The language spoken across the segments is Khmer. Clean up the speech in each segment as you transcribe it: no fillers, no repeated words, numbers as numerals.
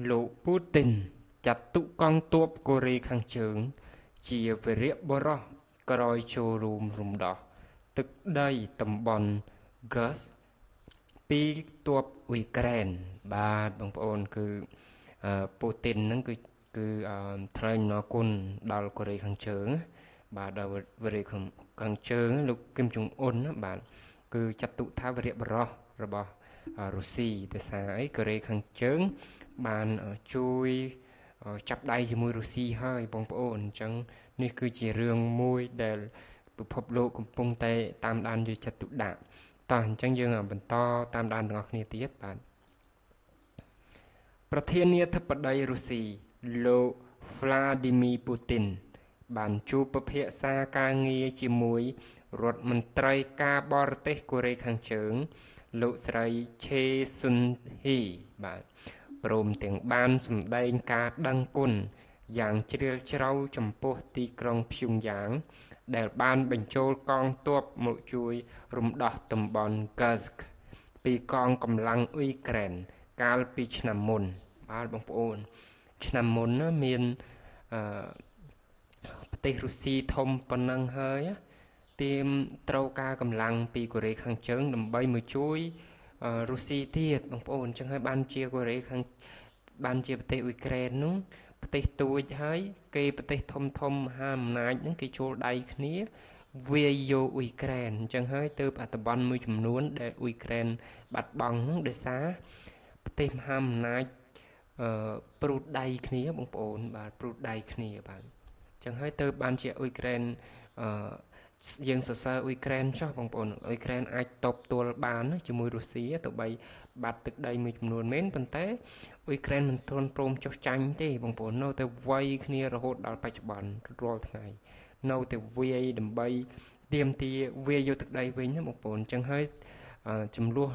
លោកពូទីនចាត់ទុកកងទ័ពកូរ៉េខាងជើង ជាវីរបុរសក្រោយចូលរួមរំដោះទឹកដីតំបន់ Kursk ពីទ័ពអ៊ុយក្រែនបាទបងប្អូនគឺពូទីនហ្នឹងគឺគឺថ្លែងអំណរគុណដល់កូរ៉េខាងជើង បាទដល់វីរៈខាងជើងលោកគឹមចុងអ៊ុនបាទគឺចាត់ទុកថាវីរៈបុរសរបស់រុស្ស៊ីដោយសារអីកូរ៉េខាងជើងបានជួយចាប់ដៃជាមួយរុស្ស៊ីហើយបងប្អូនអញ្ចឹងនេះគឺជារឿងមួយដែលពិភពលោកកំពុងតែតាមដានយកចិត្តទុកដាក់តោះអញ្ចឹងយើងបន្តតាមដានទាំងអស់គ្នាទៀតបាទប្រធានាធិបតីរុស្ស៊ីលោក Vladimir Putin បានជួបពិភាក្សាការងារជាមួយរដ្ឋមន្ត្រីការបរទេសកូរ៉េខាងជើងលោកស្រីឆេស៊ុនហ៊ីបាទព្រមទាំងបានសម្ដែងការដឹងគុណយ៉ាងជ្រាលជ្រៅចំពោះទីក្រុងព្យុងយ៉ាងដែលបានបញ្ចូលកងទ័ពមកជួយរំដោះតំបន់ Kursk ពីកងកម្លាំងអ៊ុយក្រែនកាលពីឆ្នាំមុនបាទបងប្អូនឆ្នាំមុនណាមានអឺប្រទេសរុស្ស៊ីធំប៉ុណ្ណឹងហើយទៀមត្រូវការកម្លាំងពីកូរ៉េខាងជើងដើម្បីមកជួយរុស្ស៊ីទៀតបងប្អូនអញ្ចឹងហើយបានជាកូរ៉េខាងបានជាប្រទេសអ៊ុយក្រែននោះប្រទេសទូចហើយគេប្រទេសធំធំមហាអំណាចហ្នឹងគេចូលដៃគ្នាវាយយកអ៊ុយក្រែនអញ្ចឹងហើយទើបអត្តបនមួយចំនួនដែលអ៊ុយក្រែនបាត់បង់ហ្នឹងដោយសារប្រទេសមហាអំណាចព្រួតដៃគ្នាបងប្អូនបាទព្រួតដៃគ្នាបាទអញ្ចឹងហើយទើបបានជាអ៊ុយក្រែនអឺយើងសរសើរអ៊ុយក្រែនចុះបងប្អូនអ៊ុយក្រែនអាចតបទល់បានជាមួយរុស្ស៊ីទោះបីបាត់ទឹកដីមួយចំនួនមែនប៉ុន្តែអ៊ុយក្រែនមិនទាន់ព្រមចុះចាញ់ទេបងប្អូននៅតែវាយគ្នារហូតដល់បច្ចុប្បន្នរាល់ថ្ងៃនៅតែវាយដើម្បីទាមទារវាយយកទឹកដីវិញណាបងប្អូនអញ្ចឹងហើយចំនួន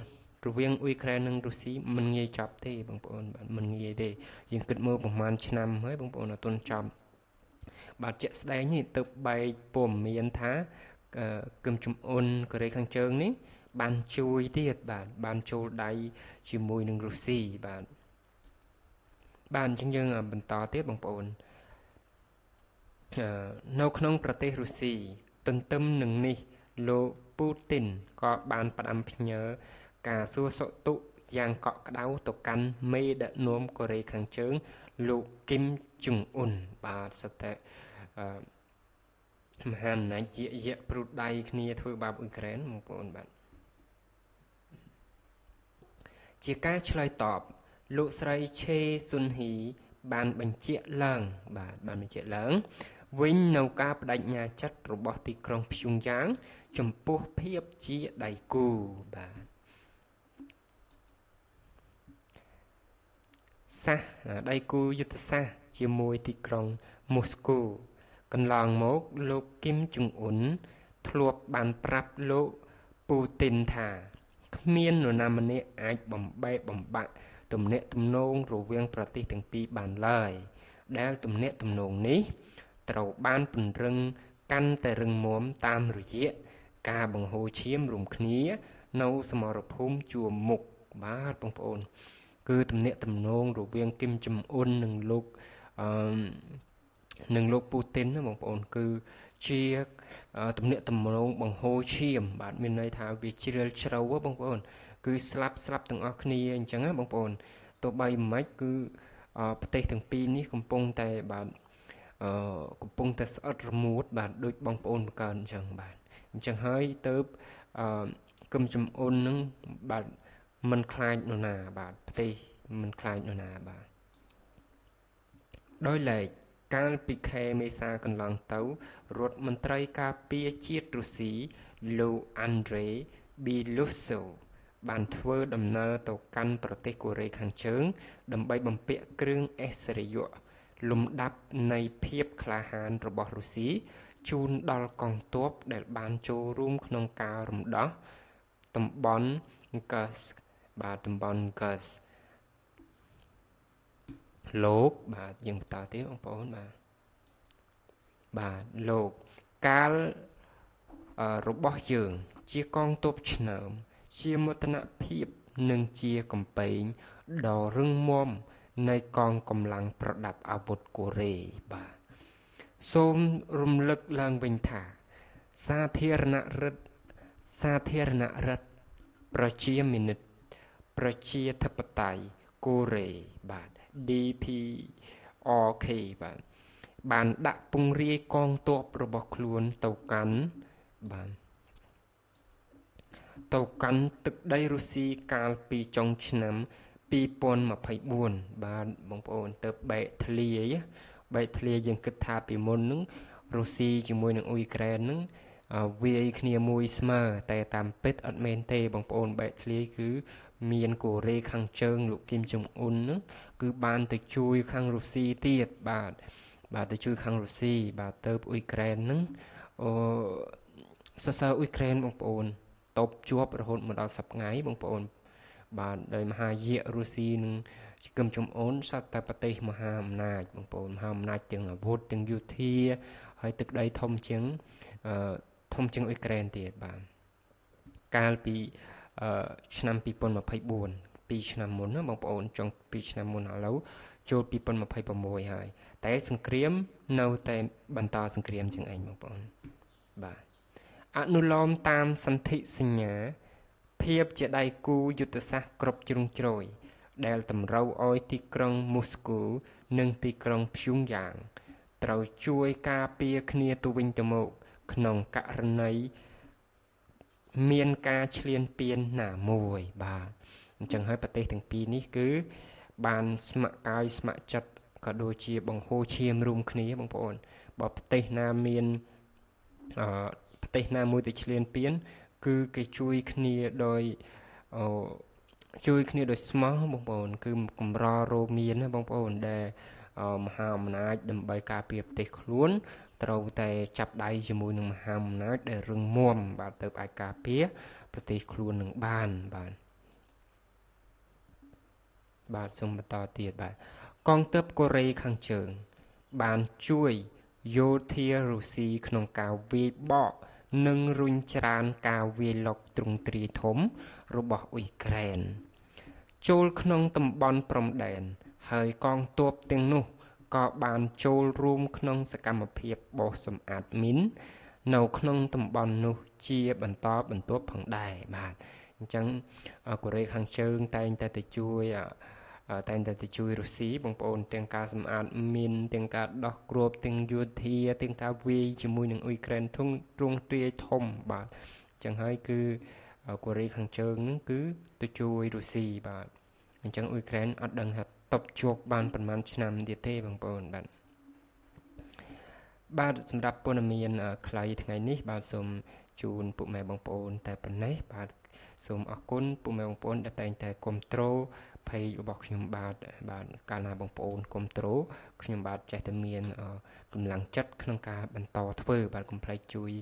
រវាងអ៊ុយក្រែននិងរុស្ស៊ីមិនងាយចប់ទេបងប្អូនបាទមិនងាយទេយើងគិតមើលប្រហែលឆ្នាំហើយបងប្អូនអត់ទាន់ចប់បាទជាក់ស្ដែងនេះទៅបែកព័ត៌មានថាគឹមជំអ៊ុនកូរ៉េខាងជើងនេះបានជួយទៀតបាទបានចូលដៃជាមួយនឹងរុស្ស៊ីបាទបាទអញ្ចឹងយើងបន្តទៀតបងប្អូននៅក្នុងប្រទេសរុស្ស៊ីទន្ទឹមនឹងនេះលោកពូទីនក៏បានផ្ដាំផ្ញើការសួរសុខទុក្ខយ៉ាងកក់ក្ដៅទៅកាន់មេដឹកនាំកូរ៉េខាងជើងលោកគឹមជុងអ៊ុនបាទសតេមហាអំណាចជាយៈព្រួតដៃគ្នាធ្វើបាបអ៊ុយក្រែនបងប្អូនបាទជាការឆ្លើយតបលោកស្រីឆេស៊ុនហ៊ីបានបញ្ជាក់ឡើងបាទបានបញ្ជាក់ឡើងវិញនៅការបដិញ្ញាចិត្តរបស់ទីក្រុងព្យុងយ៉ាងចំពោះភាពជាដៃគូបាទសាសដៃគូយុទ្ធសាស្ត្រជាមួយទីក្រុងមូស្គូកន្លងមកលោកគឹមជុងអ៊ុនធ្លាប់បានប្រាប់លោកពូទីនថាគ្មាននរណាម្នាក់អាចបំបែកបំបាក់ទំនាក់ទំនងរវាងប្រទេសទាំងពីរបានឡើយដែលទំនាក់ទំនងនេះត្រូវបានពង្រឹងកាន់តែរឹងមាំតាមរយៈការបង្ហូរឈាមរួមគ្នានៅសមរភូមិជួរមុខបាទបងប្អូនគឺទំនាក់ទំនងរវាងគឹមចំអ៊ុននិងលោកអឺនិងលោកពូទីនណាបងប្អូនគឺជាទំនាក់ទំនងបង្ហូរឈាមបាទមានន័យថាវាជ្រាលជ្រៅបងប្អូនគឺស្លាប់ស្លាប់ទាំងអស់គ្នាអញ្ចឹងណាបងប្អូនទោះបីមិនគឺប្រទេសទាំងពីរនេះកំពុងតែបាទកំពុងតែស្អិតរមួតបាទដូចបងប្អូនបង្កើនអញ្ចឹងបាទអញ្ចឹងហើយទៅគឹមចំអ៊ុននឹងបាទមិនខ្លាចនរណាបាទប្រទេសមិនខ្លាចនរណាបាទដោយឡែកកាលពីខែមេសាកន្លងទៅរដ្ឋមន្ត្រីការពារជាតិរុស្ស៊ីលោកអាន់ដ្រេប៊ីលូសូបានធ្វើដំណើរទៅកាន់ប្រទេសកូរ៉េខាងជើងដើម្បីបំពាក់គ្រឿងអេសរិយៈលំដាប់នៃភាពក្លាហានរបស់រុស្ស៊ីជូនដល់កងទ័ពដែលបានចូលរួមក្នុងការរំដោះតំបន់ Kursk បាទតំបន់ Kursk លោកបាទយើងបន្តទៀតបងប្អូនបាទបាទលោកកាលរបស់យើងជាកងទ័ពឆ្នើមជាមោទនភាពនិងជាកំពែងដ៏រឹងមាំ នៃកងកម្លាំងប្រដាប់អាវុធកូរ៉េបាទសូមរំលឹកឡើងវិញថាសាធារណរដ្ឋសាធារណរដ្ឋប្រជាមានិតប្រជាធិបតេយ្យកូរ៉េបាទ DPRK បាទបានដាក់ពង្រាយកងទ័ពរបស់ខ្លួនទៅកាន់បាទទៅកាន់ទឹកដីរុស្ស៊ីកាលពីចុងឆ្នាំ2024បាទបងប្អូនទៅបែកធ្លាយបែកធ្លាយយើងគិតថាពីមុនហ្នឹងរុស្ស៊ីជាមួយនឹងអ៊ុយក្រែនហ្នឹងវាយគ្នាមួយស្មើតែតាមពិតអត់មែនទេបងប្អូនបែកធ្លាយគឺមានកូរ៉េខាងជើងលោកគីមចុងអ៊ុនហ្នឹងគឺបានទៅជួយខាងរុស្ស៊ីទៀតបាទបាទទៅជួយខាងរុស្ស៊ីបាទទៅអ៊ុយក្រែនហ្នឹងអឺសរសើរអ៊ុយក្រែនបងប្អូនតបជាប់រហូតមកដល់សប្តាហ៍បងប្អូនបាទដោយមហាយៈរុស្ស៊ីនិងគឹមចំអូនសត្វតែប្រទេសមហាអំណាចបងប្អូនមហាអំណាចទាំងអាវុធទាំងយោធាហើយទឹកដីធំជាងធំជាងអ៊ុយក្រែនទៀតបាទកាលពីឆ្នាំ2024 2ឆ្នាំមុនណាបងប្អូនចុង2ឆ្នាំមុនឥឡូវចូល2026ហើយតែសង្គ្រាមនៅតែបន្តសង្គ្រាមជាងឯងបងប្អូនបាទអនុលោមតាមសន្ធិសញ្ញាភាពជាដៃគូយុទ្ធសាស្ត្រគ្រប់ជ្រុងជ្រោយដែលតម្រូវឲ្យទីក្រុងមូស្គូនិងទីក្រុងព្យុងយ៉ាងត្រូវជួយការពារគ្នាទៅវិញទៅមកក្នុងករណីមានការឈ្លានពានណាមួយបាទអញ្ចឹងហើយប្រទេសទាំងពីរនេះគឺបានស្ម័គ្រកាយស្ម័គ្រចិត្តក៏ដូចជាបង្ហូរឈាមរួមគ្នាបងប្អូនបើប្រទេសណាមានប្រទេសណាមួយទៅឈ្លានពានគឺគេជួយគ្នាដោយជួយគ្នាដោយស្មោះបងប្អូនគឺកម្ររោមានណាបងប្អូនដែលមហាអំណាចដើម្បីការពារប្រទេសខ្លួនត្រូវតែចាប់ដៃជាមួយនឹងមហាអំណាចដែលរឹងមាំបាទទៅអាចការពារប្រទេសខ្លួននឹងបានបាទបាទសូមបន្តទៀតបាទកងទ័ពកូរ៉េខាងជើងបានជួយយោធារុស្ស៊ីក្នុងការវាយបកនិងរុញច្រានការវាយលុកទ្រង់ទ្រាយធំរបស់អ៊ុយក្រែនចូលក្នុងតំបន់ព្រំដែនហើយកងទ័ពទាំងនោះក៏បានចូលរួមក្នុងសកម្មភាពបោសសម្អាតមីននៅក្នុងតំបន់នោះជាបន្តបន្ទាប់ផងដែរបាទអញ្ចឹងកូរ៉េខាងជើងតែងតែទៅជួយតែងតែទៅជួយរុស្ស៊ីបងប្អូនទាំងការសម្អាតមីនទាំងការដោះគ្រាប់ទាំងយោធាទាំងការវាយជាមួយនឹងអ៊ុយក្រែនទ្រង់ទ្រាយធំបាទអញ្ចឹងហើយគឺកូរ៉េខាងជើងហ្នឹងគឺទៅជួយរុស្ស៊ីបាទអញ្ចឹងអ៊ុយក្រែនអត់ដឹងថាតបជាប់បានប្រហែលឆ្នាំទៀតទេបងប្អូនបាទបាទសម្រាប់ព័ត៌មានខ្លីថ្ងៃនេះបាទសូមជូនពុកម៉ែបងប្អូនតែប៉ុណ្ណេះបាទសូមអរគុណពុកម៉ែបងប្អូនដែលតែងតែគ្រប់គ្រង page របស់ខ្ញុំបាទបាទកាលណាបងប្អូនគ្រប់គ្រងខ្ញុំបាទចេះតែមានកម្លាំងចិត្តក្នុងការបន្តធ្វើបាទកុំភ្លេចជួយ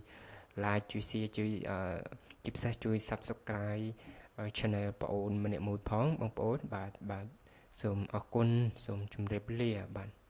like ជួយ share ជួយជាពិសេសជួយ Subscribe Channel បងអូនម្នាក់មួយផងបងប្អូនបាទបាទសូមអរគុណសូមជម្រាបលាបាទ។